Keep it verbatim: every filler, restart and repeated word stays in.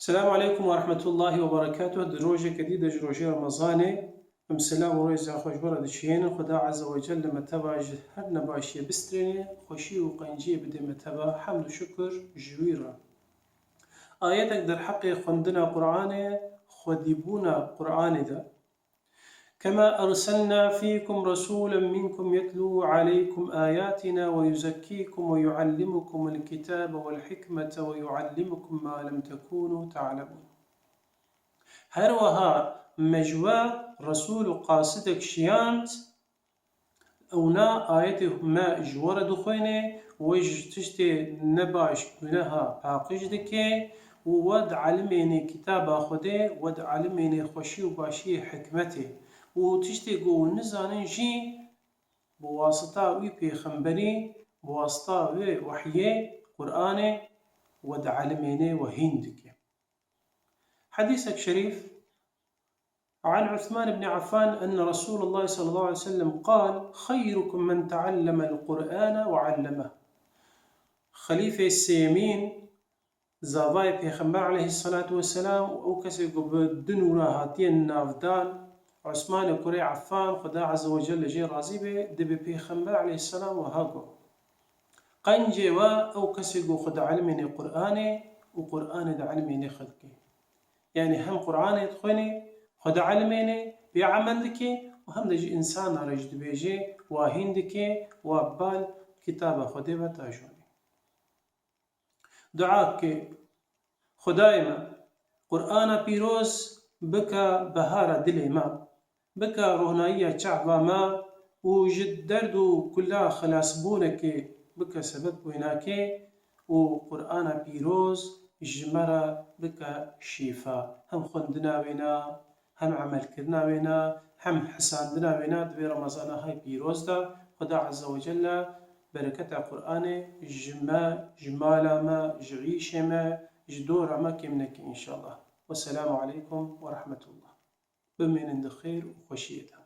Selamu aleykum ve rahmetullahi ve berekatuh. Di rojeke dî de ji rojê Remezanê em selam û rêza xwe ji we re dişiyênin. Xuda Azze ve Celle me teva ji her nebaşiyê bistrêne, xweşî û qenciyê bide me teva. Hemd û şukir ji wî re. Ayetek derheqê xwendina Qur'anê, xwedîbûna Qur'anê de. كما أرسلنا فيكم رسولا منكم يتلو عليكم آياتنا ويزكيكم ويعلمكم الكتاب والحكمة ويعلمكم ما لم تكونوا تعلمون. Her wiha me ji we Resul û qasidek şiyand, ewna ayetê me ji we re dixwêne, we ji tiştê nebaş, guneha paqij dike û we dielimêne kitaba Xwedê, we dielimêne xweşî û başiyê hikmetê û tiştê ku hûn nizanin jî bi wasita wî pêxemberî, bi wasita wê wehyê, Qur'anê, we dielimêne, we hîn dike. Hedîsek şerîf, عن عثمان بن عفان أن رسول الله صلى الله عليه وسلم قال: خيركم من تعلم القرآن وعلمه. Xelîfê sêyemîn, zavayê Pêxember aleyhisselatu vesselam û ew kesê ku bi du nûra hatiye navdan, Osmanê kurê Affan, Xuda Azze ve Celle jê razî be, dibê Pêxember aleyhisselam wiha got: Qencê we ew kesê ku xwe dielimêne Qur'anê û Qur'anê dielimêne xelkê. Yanî hem Qur'anê dixwêne, xwe dielimêne, pê emel dike û hem de ji însana re jî dibêje, wa hîn dike, wa bal kitaba Xwedê ve tajonê. Dua bike: Xwedayê me, Qur'ana pîroz bike behara dilê me, bike rohnayiya çava me û ji derd û kula xilasbûnekê bike sebeb wênakê û Qur'ana pîroz ji me re bike şîfa. Hem xwendina wêna, hem emelkirina wêna, hem hisandina wêna di vê Remezana hay pîroz de. Xuda Azze ve Celle bereketa Qur'anê ji me, ji mala me, ji îşê me, ji dora me kêm neke înşallah. Wesselamu aleykum ve rahmetullah. Bimînin di xêr û xweşiyê de.